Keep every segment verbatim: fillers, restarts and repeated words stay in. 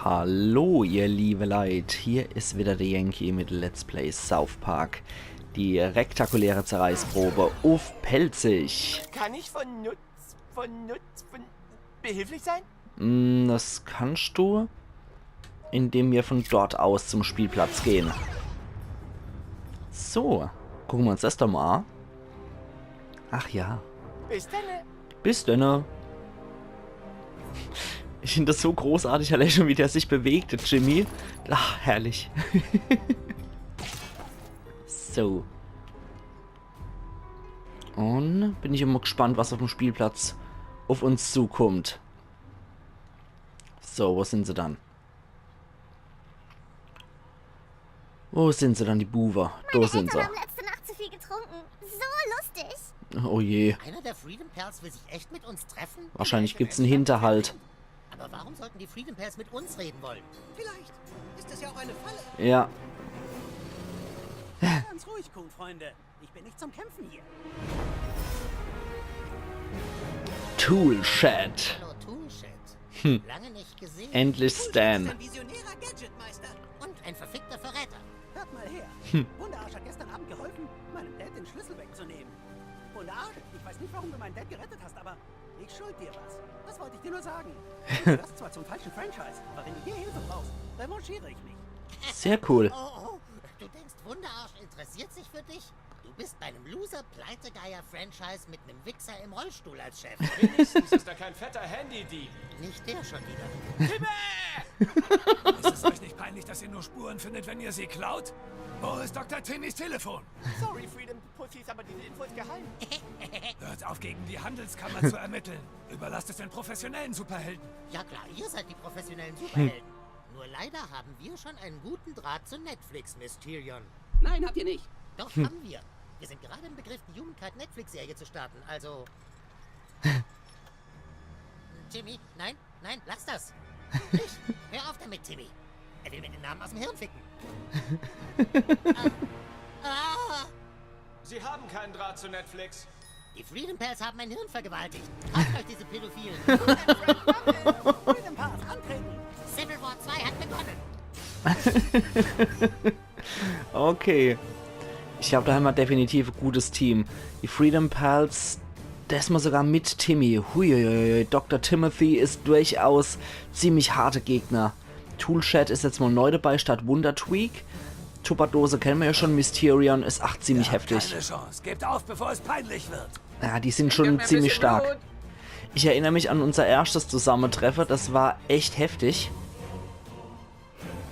Hallo, ihr liebe Leit, hier is wieder de Yankee mit Let's Play South Park. Die rektakuläre Zerreißprobe uff Pälzisch. Kann ich von Nutz, von Nutz, von behilflich sein? Mm, das kannst du, indem wir von dort aus zum Spielplatz gehen. So, gucken wir uns das doch mal an. Ach ja. Bis dann. Bis dann. Ich find das so großartig, allein schon, wie der sich bewegt, der Jimmy. Ach, herrlich. So. Und bin ich immer gespannt, was auf dem Spielplatz auf uns zukommt. So, wo sind sie dann? Wo sind sie dann, die Buwe? Da sind sie. Meine Eltern haben letzte Nacht zu viel getrunken. So lustig. Oh je. Einer der Freedom Pals will sich echt mit uns treffen? Wahrscheinlich gibt's einen Hinterhalt. Aber warum sollten die Freedom Pals mit uns reden wollen? Vielleicht ist das ja auch eine Falle. Ja. Ganz ruhig, Coon-Freunde. Ich bin nicht zum Kämpfen hier. Toolshed. Hallo, Toolshed. Hm. Lange nicht gesehen. Endlich Stan. Ein visionärer Gadgetmeister. Und ein verfickter Verräter. Hört mal her. Hm. Wunderarsch hat gestern Abend geholfen, meinem Dad den Schlüssel wegzunehmen. Wunderarsch, ich weiß nicht, warum du meinen Dad gerettet hast, aber ich schuld dir was. Das wollte ich dir nur sagen. Du gehörst zwar zum falschen Franchise, aber wenn du hier Hilfe brauchst, revanchiere ich mich. Sehr cool. Oh, oh, du denkst, Wunderarsch interessiert sich für dich? Du bist bei einem Loser-Pleitegeier-Franchise mit einem Wichser im Rollstuhl als Chef. Wenigstens ist er kein fetter Handy-Dieb. Nicht der schon wieder. Ist es euch nicht peinlich, dass ihr nur Spuren findet, wenn ihr sie klaut? Wo ist Doktor Timmys Telefon? Sorry, Freedom Pussys, aber diese Info ist geheim. Hört auf, gegen die Handelskammer zu ermitteln. Überlasst es den professionellen Superhelden. Ja klar, ihr seid die professionellen Superhelden. Nur leider haben wir schon einen guten Draht zu Netflix, Mysterion. Nein, habt ihr nicht. Doch, haben wir. Wir sind gerade im Begriff, die Humankind Netflix-Serie zu starten, also. Jimmy, nein, nein, lass das. Nicht. Hör auf damit, Timmy. Er will mir den Namen aus dem Hirn ficken. Ah. Ah. Sie haben keinen Draht zu Netflix. Die Freedom Pals haben mein Hirn vergewaltigt. Kauft euch diese Pädophilen. Freedom Pals antreten. Civil War zwei hat begonnen. Okay. Ich glaub, da haben wir definitiv ein gutes Team. Die Freedom Pals, das mal sogar mit Timmy. Huiuiui, Doktor Timothy ist durchaus ziemlich harte Gegner. Toolshed ist jetzt mal neu dabei statt Wundertweek. Tupperdose kennen wir ja schon, Mysterion ist ach ziemlich heftig. Keine Chance. Gebt auf, bevor es peinlich wird. Ja, die sind schon ziemlich stark. Ich erinnere mich an unser erstes Zusammentreffen, das war echt heftig.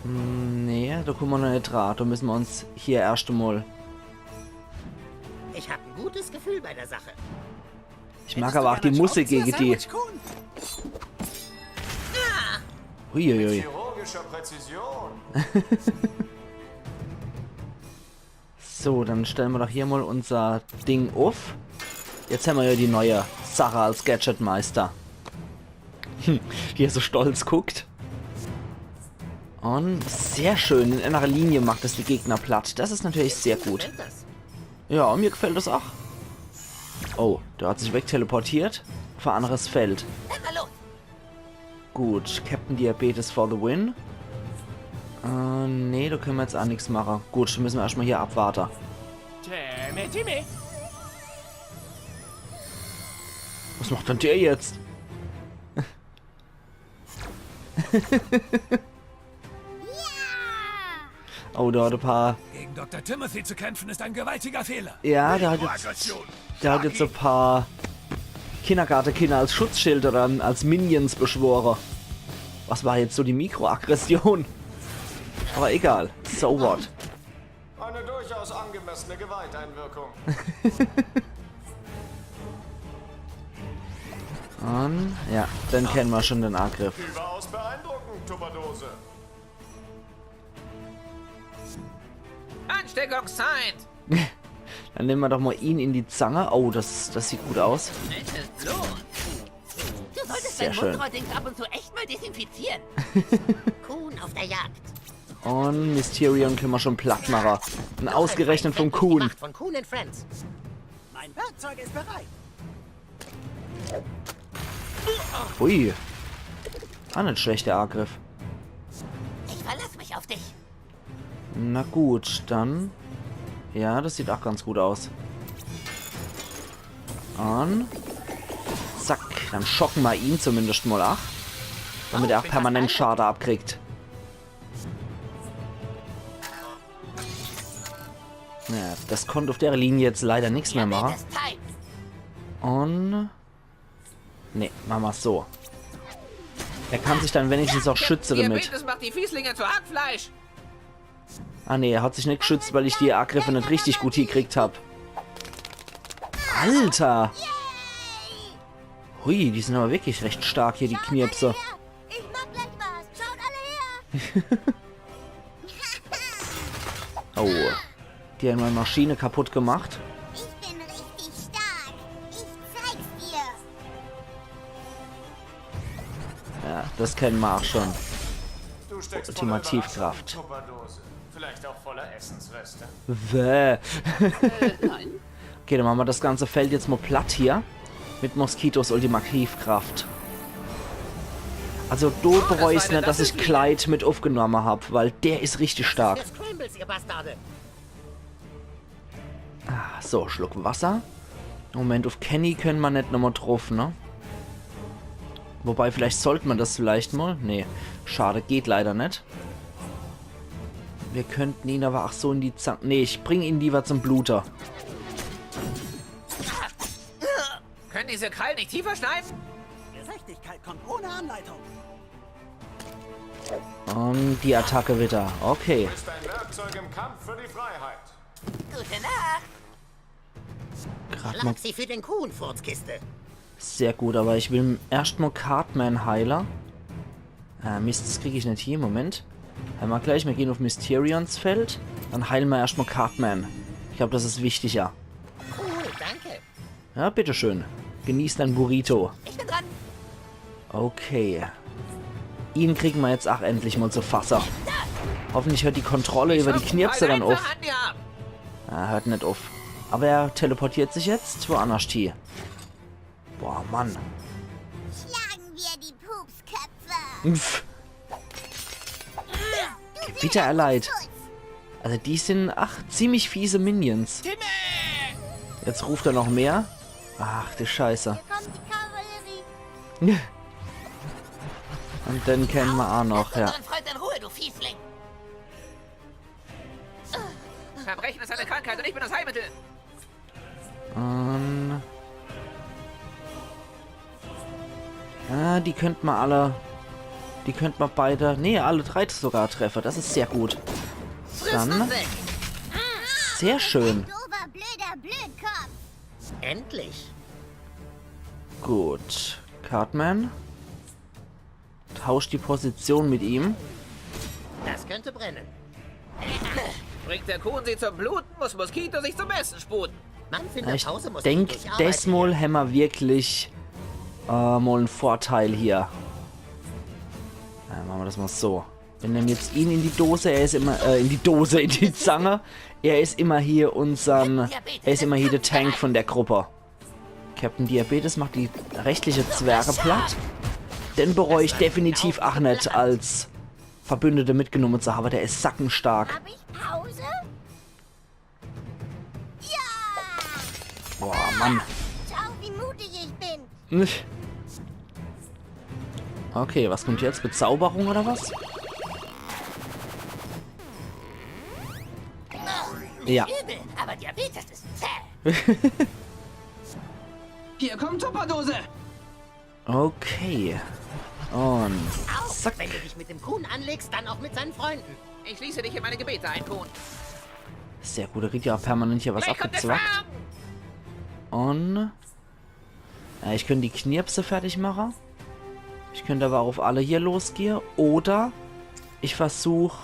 Hm, nee, da kommen wir noch nicht dran. Da müssen wir uns hier erst einmal. Ich hab ein gutes Gefühl bei der Sache. Ich mag aber auch die Musik gegen die. Hättest du gern ein Sandwich, Coon? Uiuiui. Mit chirurgischer Präzision. So, dann stellen wir doch hier mal unser Ding auf. Jetzt haben wir ja die neue Sache als Gadgetmeister. Hm, wie er so stolz guckt. Und sehr schön, in einer Linie macht das die Gegner platt. Das ist natürlich sehr gut. Mir gefällt das. Ja, mir gefällt das auch. Oh, der hat sich wegteleportiert. Auf ein anderes Feld. Gut, Captain Diabetes for the win. Äh, nee, da können wir jetzt auch nichts machen. Gut, müssen wir erstmal hier abwarten. Timmy, Timmy. Was macht denn der jetzt? Oh, da hat ein paar. Gegen Doktor Timothy zu kämpfen ist ein gewaltiger Fehler. Ja, der hat jetzt, der hat jetzt ein paar Kindergartenkinder als Schutzschild oder als Minions beschworen. Was war jetzt so die Mikroaggression? Aber egal. So what? Eine durchaus angemessene Gewalteinwirkung. Und, ja, dann kennen wir schon den Angriff. Überaus beeindruckend, Tupperdose. Ansteckungszeit! Dann nehmen wir doch mal ihn in die Zange. Oh, das, das sieht gut aus. Du solltest dein Mundrohrdings ab und zu echt mal desinfizieren. Coon auf der Jagd. Und Mysterion können wir schon platt machen. Und ausgerechnet vom Coon. Macht von Coon and Friends. Mein Werkzeug ist bereit. Ui. Ah, net schlechter Angriff. Na gut, dann. Ja, das sieht auch ganz gut aus. Und zack, dann schocke mer ihn zumindest mal ab. Damit er auch permanent Schade abkriegt. Naja, das konnt auf der Linie jetzt leider nichts mehr machen. Und nee, mache mer's so. Er kann sich dann wenigstens auch schütze damit. Diabetes macht die Fieslinge zu Hackfleisch. Ah nee, er hat sich net geschützt, weil ich die Agriffe net richtig gut hiekriegt hab. Alter! Hui, die sind aber wirklich recht stark hier, die Knirpse. Ich mach gleich was. Schaut alle her. Oh. Die haben meine Maschine kaputt gemacht. Ich bin richtig stark. Ich zeig's dir. Ja, das kennen wir auch schon. Du steckst voller Ultimativkraft. Überraschung, Tupperdose. Vielleicht auch voller Essensreste. Wäh. Äh, nein. Okay, dann machen wir das ganze Feld jetzt mal platt hier. Mit Moskitos Ultimativkraft. Also, du bereust net, dass ich Clyde mit aufgenommen hab, weil der ist richtig stark. Für Scrambles, ihr Bastarde. Ah, so, Schluck Wasser. Moment, auf Kenny können wir net nochmal drauf, ne? Wobei, vielleicht sollte man das vielleicht mal. Nee, schade, geht leider net. Wir könnten ihn aber, ach so, in die Zange. Nee, ich bring ihn lieber zum Bluter. Können diese Krallen nicht tiefer schneiden? Gerechtigkeit kommt ohne Anleitung. Und die Attacke wieder. Okay. Du bist ein Werkzeug im Kampf für die Freiheit. Gute Nacht. Grad mal. Schlag sie für den Kuhn, Furzkiste. Sehr gut, aber ich will erscht mal Cartman heilen. Äh, Mist, das krieg ich net hin. Moment. Heilen wir gleich, wir gehen auf Mysterions Feld. Dann heilen wir erscht mal Cartman. Ich glaub, das ist wichtiger. Cool, danke. Ja, bitteschön. Genieß dein Burrito. Ich bin dran. Okay. Ihn kriegen wir jetzt auch endlich mal zu fasse. Hoffentlich hört die Kontrolle über die Knirpse dann auf. Ah, hört net auf. Aber er teleportiert sich jetzt woanders hin. Boah, Mann. Schlagen wir die Pupsköpfe. Pff. Gewitter erleid. Also die sind, ach, ziemlich fiese Minions. Jetzt ruft er noch mehr. Ach, die Scheiße. Hier kommt die Kavallerie. Und den kennen wir auch noch, ja. Lass unseren Freund in Ruhe, du Fiesling. Verbrechen ist eine Krankheit und ich bin das Heilmittel. Ähm. Ja, die könnt man alle. Die könnt man beide. Nee, alle drei sogar treffen. Das ist sehr gut. Dann. Sehr schön. Dober, blöder Blödkopf. Endlich. Gut. Cartman. Tauscht die Position mit ihm. Das könnte brennen. Bringt der Kuhn sie zum Bluten, muss Moskito sich zum Essen sputen. Mann, in der Pause muss ich denk, desmal hämmer wirklich äh, mal en Vorteil hier. Äh, machen wir das mal so. Wir nehmen jetzt ihn in die Dose, er ist immer, äh, in die Dose, in die Zange. Er ist immer hier unseren, er ist immer hier der Tank von der Gruppe. Captain Diabetes macht die restliche Zwerge platt. Den bereu ich definitiv ach net, als Verbündete mitgenommen zu haben. Der ist sackenstark. Hab ich Pause? Ja! Boah, Mann. Schau, wie mutig ich bin. Nicht. Okay, was kommt jetzt? Bezauberung oder was? Ja. Übel, aber Diabetes ist zäh. Hier kommt Tupperdose! Okay. Und zack. Wenn du dich mit dem Kuhn anlegst, dann auch mit seinen Freunden. Ich schließe dich in meine Gebete ein, Kuhn. Sehr gut, er kriegt ja auch permanent hier was abgezwackt. Und ja, ich könnte die Knirpse fertig machen. Ich könnte aber auf alle hier losgehen. Oder ich versuch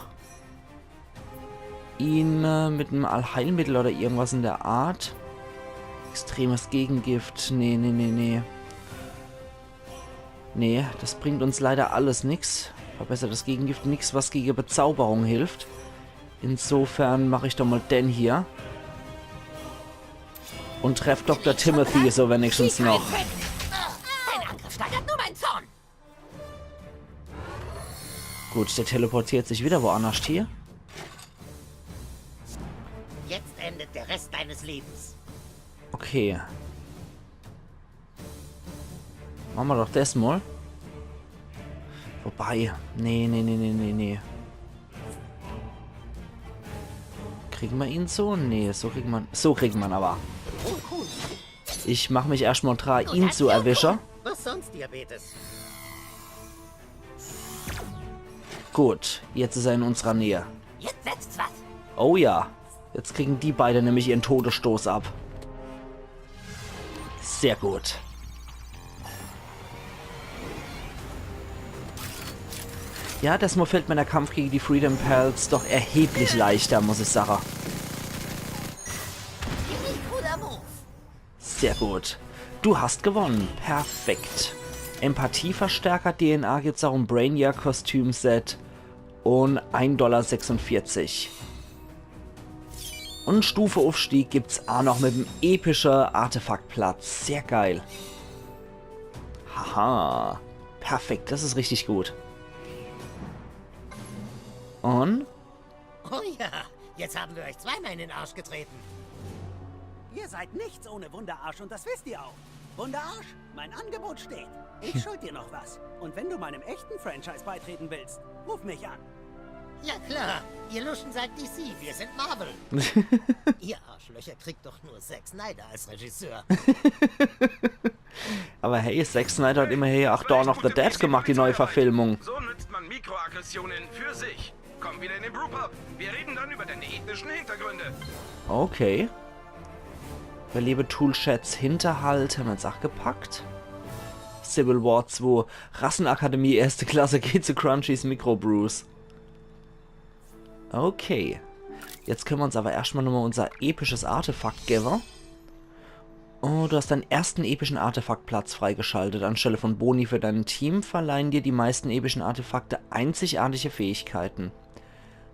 ihn äh, mit einem Allheilmittel oder irgendwas in der Art. Extremes Gegengift. Nee, nee, nee, nee. Nee, das bringt uns leider alles nix. Verbessert das Gegengift nix, was gegen Bezauberung hilft. Insofern mach ich doch mal den hier. Und treff Doktor Timothy so wenigstens noch. Dein Angriff steigert nur meinen Zorn. Gut, der teleportiert sich wieder woannerscht hie. Jetzt endet der Rest deines Lebens. Okay. Mache mer doch des mol. Wobei. Nee, nee, nee, nee, nee, nee. Kriege mer ihn so? Nee, so kriege mer. So kriege mer'n awwer. Ich mach mich erscht mol dra, ihn zu erwische. Was sonst, Diabetes? Gut, jetzt is er in unserer Nähe. Jetzt setzt's was. Oh ja, jetzt kriegen die beide nämlich ihren Todesstoß ab. Sehr gut. Ja, desmol fällt mir der Kampf gegen die Freedom Pals doch erheblich leichter, muss ich sage. Ziemlich cooler Move. Sehr gut. Du hast gewonnen. Perfekt. Empathieverstärker, D N A gibt's auch im Brainiac-Kostüm-Set. Und ein Dollar sechsundvierzig. Und Stufeaufstieg gibt's auch noch mit dem epische Artefaktplatz. Sehr geil. Haha. Perfekt, das is richtig gut. Und? Oh ja, jetzt haben wir euch zweimal in den Arsch getreten. Ihr seid nichts ohne Wunderarsch und das wisst ihr auch. Wunderarsch, mein Angebot steht. Ich schuld dir noch was. Und wenn du meinem echten Franchise beitreten willst, ruf mich an. Ja klar, ihr luschen seid D C, wir sind Marvel. Ihr Arschlöcher kriegt doch nur Zack Snyder als Regisseur. Aber hey, Zack Snyder hat immerhin auch Dawn of the Dead gemacht, die Neuverfilmung. So nützt man Mikroaggressionen für sich. Komm wieder in den Brewpub. Wir reden dann über deine ethnischen Hintergründe. Okay. Überlebe Toolsheds Hinterhalt, hämmer jetzt auch gepackt. Civil War zwei, Rassenakademie erste Klasse geht zu Crunchies Microbrews. Okay. Jetzt können wir uns aber erstmal nochmal unser episches Artefakt geben. Oh, du hast deinen ersten epischen Artefaktplatz freigeschaltet. Anstelle von Boni für dein Team verleihen dir die meisten epischen Artefakte einzigartige Fähigkeiten.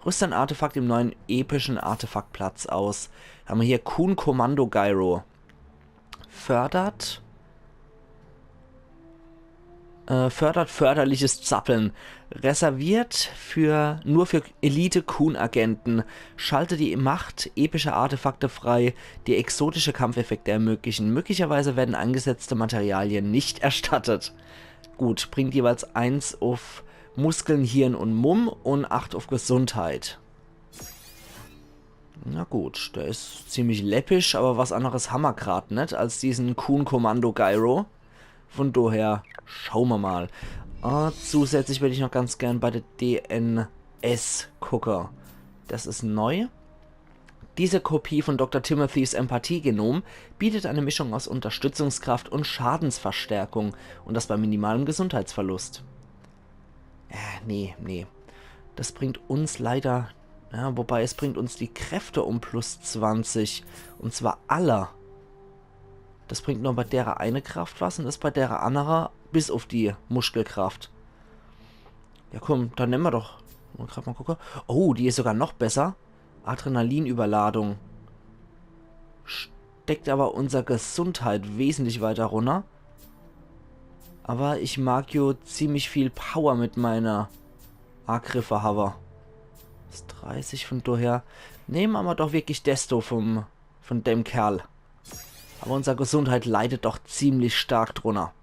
Rüste ein Artefakt im neuen epischen Artefaktplatz aus. Haben wir hier Kun Kommando Gyro. Fördert. Äh, fördert förderliches Zappeln. Reserviert für, nur für Elite-Kun-Agenten. Schalte die Macht epischer Artefakte frei, die exotische Kampfeffekte ermöglichen. Möglicherweise werden eingesetzte Materialien nicht erstattet. Gut, bringt jeweils eins auf Muskeln, Hirn und Mumm und acht auf Gesundheit. Na gut, der is ziemlich läppisch, aber was anderes hammer grad net als diesen Kun Kommando Gyro. Von daher schaue mer mal. Ah, zusätzlich würd ich noch ganz gern bei der D N S gucke. Das is neu. Diese Kopie von Doktor Timothys Empathiegenom bietet eine Mischung aus Unterstützungskraft und Schadensverstärkung und das bei minimalem Gesundheitsverlust. Äh, nee, nee. Das bringt uns leider. Ja, wobei es bringt uns die Kräfte um plus zwanzig. Und zwar alle. Das bringt nur bei derer eine Kraft was und is bei derer annere bis auf die Muskelkraft. Ja komm, dann nemme mer doch. Mal grad mal gucke. Oh, die is sogar noch besser. Adrenalinüberladung. Steckt aber unser Gesundheit wesentlich weiter runner. Aber ich mag jo ziemlich viel Power mit meiner Agriffe hawwe. Is dreißig, von daher nemme mer doch wirklich desto vom, von dem Kerl. Aber unser Gesundheit leidet doch ziemlich stark drunner.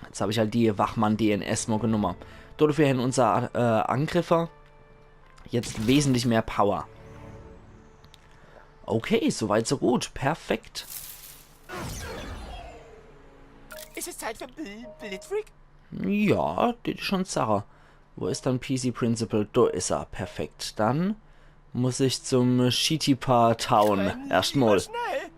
Jetzt hab ich halt die Wachmann D N S mo genumme. Dodefür hen unser äh, Angriffe jetzt wesentlich mehr Power. Okay, soweit so gut. Perfekt. Is es Zeit für Bl Blitzfreak? Ja, die schon Sache. Wo is dann P C Principal? Do is er. Perfekt. Dann muss ich zum Shitipa Town. Erstmal. Schnell!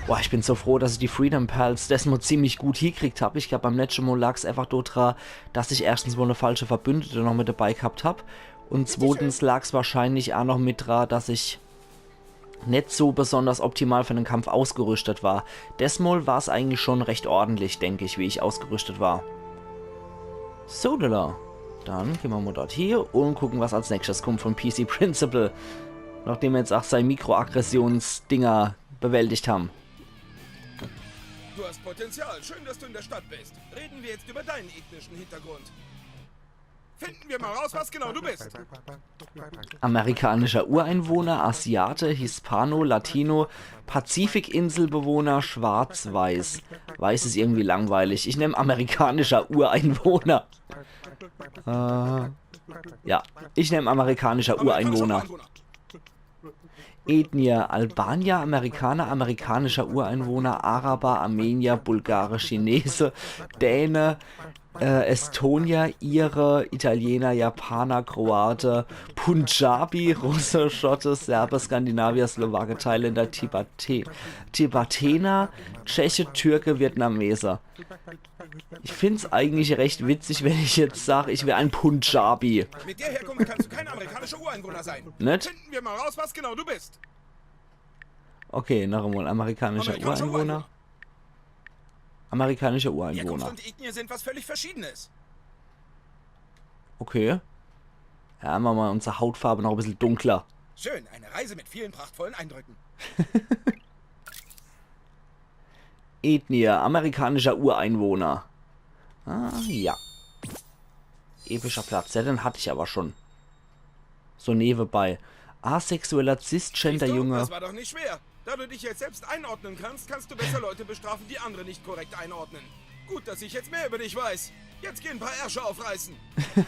Boah, ich bin so froh, dass ich die Freedom Pals desmal ziemlich gut hiekriegt hab. Ich glaub, beim letschte Mal lag's einfach dodra, dass ich erstens mal ne falsche Verbündete noch mit dabei gehabt hab. Und zweitens lag's wahrscheinlich auch noch mit dra, dass ich net so besonders optimal für den Kampf ausgerüstet war. Desmal war's eigentlich schon recht ordentlich, denk ich, wie ich ausgerüstet war. So, Dilla. Dann gehen wir mal dort hier und gucken, was als nächstes kommt von P C Principal. Nachdem wir jetzt auch sein Mikroaggressionsdinger bewältigt haben. Du hast Potenzial. Schön, dass du in der Stadt bist. Reden wir jetzt über deinen ethnischen Hintergrund. Finden wir mal raus, was genau du bist. Amerikanischer Ureinwohner, Asiate, Hispano, Latino, Pazifikinselbewohner, schwarz-weiß. Weiß is irgendwie langweilig. Ich nemm amerikanischer Ureinwohner. Äh, ja, ich nemm amerikanischer Ureinwohner. Ethnie: Albanier, Amerikaner, amerikanischer Ureinwohner, Araber, Armenier, Bulgare, Chinese, Däne, äh, Estonier, Ire, Italiener, Japaner, Kroate, Punjabi, Russe, Schotte, Serbe, Skandinavier, Slowake, Thailänder, Tibete, Tibetener, Tscheche, Türke, Vietnamese. Ich find's eigentlich recht witzig, wenn ich jetzt sag, ich wär ein Punjabi. Mit der Herkunft kannst du kein amerikanischer Ureinwohner sein. Net? Finden wir mal raus, was genau du bist. Okay, noch einmal. Amerikanischer Ureinwohner. Amerikanischer Herkunft Ureinwohner. Und Ethnie sind was völlig Verschiedenes. Okay. Ja, mache mer unser Hautfarbe noch e bissel dunkler. Schön, eine Reise mit vielen prachtvollen Eindrücken. Ethnie: amerikanischer Ureinwohner. Ah, ja. Epischer Platz. Ja, den hatt ich aber schon. So nebenbei. Asexueller Siehst du, Cisgender-Junge. Das war doch nicht schwer. Da du dich jetzt selbst einordnen kannst, kannst du besser Leute bestrafen, die andere nicht korrekt einordnen. Gut, dass ich jetzt mehr über dich weiß. Jetzt geh ein paar Ärsche aufreißen.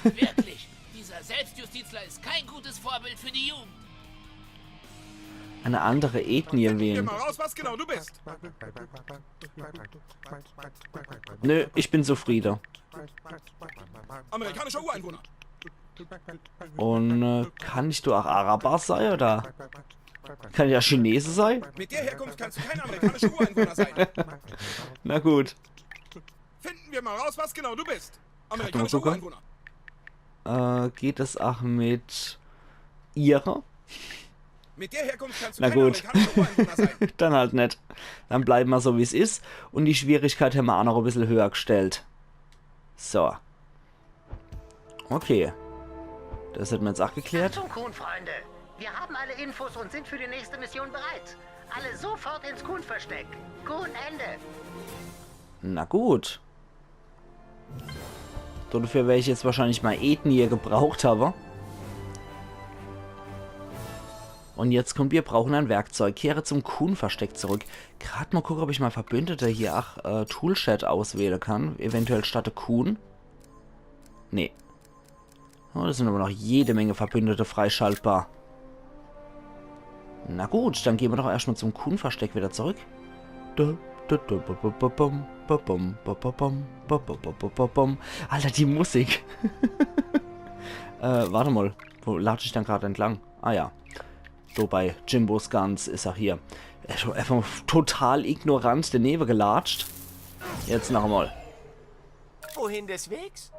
Wirklich, dieser Selbstjustizler ist kein gutes Vorbild für die Jugend. Eine andere Ethnie Finden wir wählen. Mal raus, was genau du bist. Nö, ich bin zufriede. Amerikanischer Ureinwohner. Und äh, kann ich do auch Araber sei, oder? Kann ich auch Chinese sei? Mit der Herkunft kannst du kein amerikanischer Ureinwohner sein. Na gut. Finden wir mal raus, was genau du bist. Mal Amerikanischer gucken. Ureinwohner. Äh, geht es auch mit Ire? Mit der Herkunft kannst du Na kein gut. Amerikanischer Ureinwohner sein. Dann halt net. Dann bleiben mer so, wie's is. Und die Schwierigkeit hämmer auch noch e bissel höher gestellt. So. Okay. Das hätten mer jetzt auch geklärt. Zum Kuhn, Freunde. Wir haben alle Infos und sind für die nächste Mission bereit. Alle sofort ins Kuhn-Versteck. Kuhn, Ende. Na gut. Dafür werde ich jetzt wahrscheinlich mal Ethnie gebraucht haben. Und jetzt kommt, wir brauchen ein Werkzeug. Kehre zum Kuhn-Versteck zurück. Grad mal gucken, ob ich mal Verbündete hier, ach, äh, Toolshed auswählen kann. Eventuell statt de Kuhn. Nee. Oh, da sind aber noch jede Menge Verbündete freischaltbar. Na gut, dann gehen wir doch erstmal zum Kuhn-Versteck wieder zurück. Dö, dö, dö, bum, bum, bum, bum, bum, bum, bum, bum, bum, bum, bum, bum, bum, bum. Alter, die Musik. Äh, warte mal. Wo latsche ich dann gerade entlang? Ah ja. So bei Jimbo's Guns ist er hier. Er ist schon einfach total ignorant daneben gelatscht. Jetzt noch einmal. Wohin des Wegs?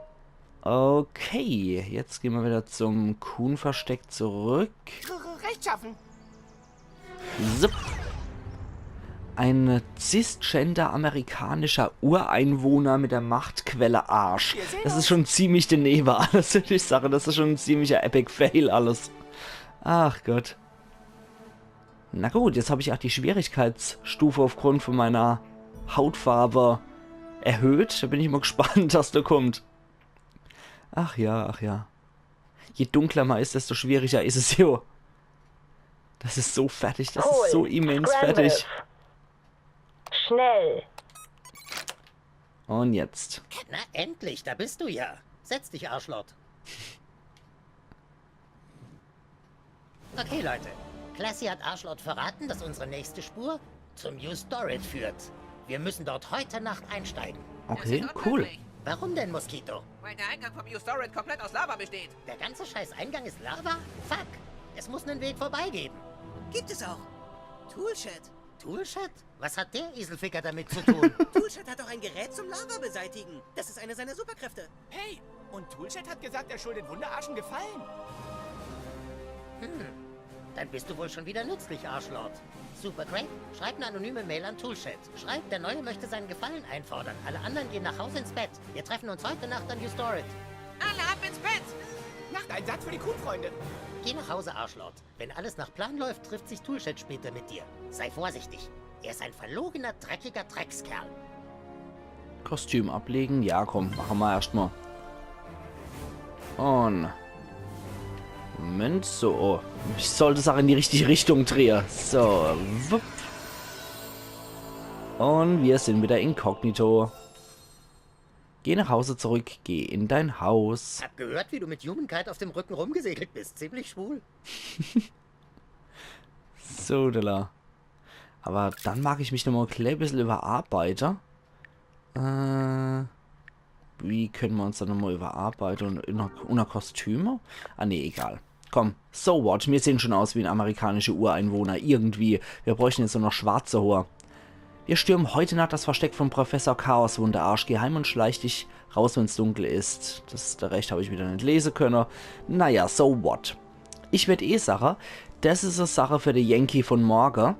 Okay, jetzt gehen wir wieder zum Kuhn-Versteck zurück. R- r- Rechtschaffen. Zip. Ein cisgender amerikanischer Ureinwohner mit der Machtquelle Arsch. Das ist schon ziemlich daneben, alles, würde ich sagen. Das ist schon ein ziemlicher Epic Fail, alles. Ach Gott. Na gut, jetzt habe ich auch die Schwierigkeitsstufe aufgrund von meiner Hautfarbe erhöht. Da bin ich mal gespannt, was da kommt. Ach ja, ach ja. Je dunkler man ist, desto schwieriger ist es, jo. Das ist so fertig, das ist so immens fertig. Schnell. Und jetzt. Na, endlich, da bist du ja. Setz dich, Arschloch. Okay, Leute. Classy hat Arschloch verraten, dass unsere nächste Spur zum Ustorit führt. Wir müssen dort heute Nacht einsteigen. Okay, cool. Warum denn, Mosquito? Weil der Eingang vom Ustorit komplett aus Lava besteht. Der ganze scheiß Eingang ist Lava? Fuck. Es muss einen Weg vorbei geben. Gibt es auch. Toolshed. Toolshed? Was hat der Eselficker damit zu tun? Toolshed hat doch ein Gerät zum Lava beseitigen. Das ist eine seiner Superkräfte. Hey, und Toolshed hat gesagt, er schuldet Wunderarsch einen Gefallen. Dann bist du wohl schon wieder nützlich, Arschloch. Super Grape, schreib eine anonyme Mail an Toolshed. Schreib, der Neue möchte seinen Gefallen einfordern. Alle anderen gehen nach Hause ins Bett. Wir treffen uns heute Nacht an Ustorit. Alle ab ins Bett! Nachteinsatz für die Kuhnfreunde. Geh nach Hause, Arschloch. Wenn alles nach Plan läuft, trifft sich Toolshed später mit dir. Sei vorsichtig. Er ist ein verlogener, dreckiger Dreckskerl. Kostüm ablegen. Ja, komm, machen wir erstmal. Und Moment, so. Ich sollt es auch in die richtige Richtung drehe. So, wupp. Und wir sind wieder inkognito. Geh nach Hause zurück, geh in dein Haus. Hab gehört, wie du mit Human Kite auf dem Rücken rumgesegelt bist. Ziemlich schwul. So, Dilla. Aber dann mag ich mich nochmal e klein bissel überarbeite. Äh, wie können wir uns dann nochmal überarbeite und unter, unter Kostüme? Ah, nee, egal. Komm, so what? Wir sehen schon aus wie ein amerikanischer Ureinwohner. Irgendwie. Wir bräuchten jetzt nur noch schwarze Hoor. Wir stürmen heute Nacht das Versteck von Professor Chaos Wunderarsch geheim und schleich dich raus, wenn's dunkel ist. Das, der Recht habe ich wieder nicht lesen können. Naja, so what? Ich würd eh sagen, das ist eine Sache für die Yankee von morgen.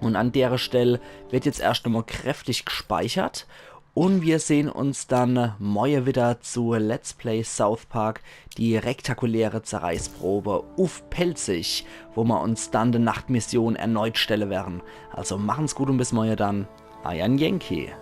Und an dere Stelle wird jetzt erst einmal kräftig gespeichert. Und wir sehen uns dann morgen wieder zu Let's Play South Park, die rektakuläre Zerreißprobe uff Pälzisch, wo wir uns dann der Nachtmission erneut stellen werden. Also machen's gut und bis morgen dann. Eiern Yankee.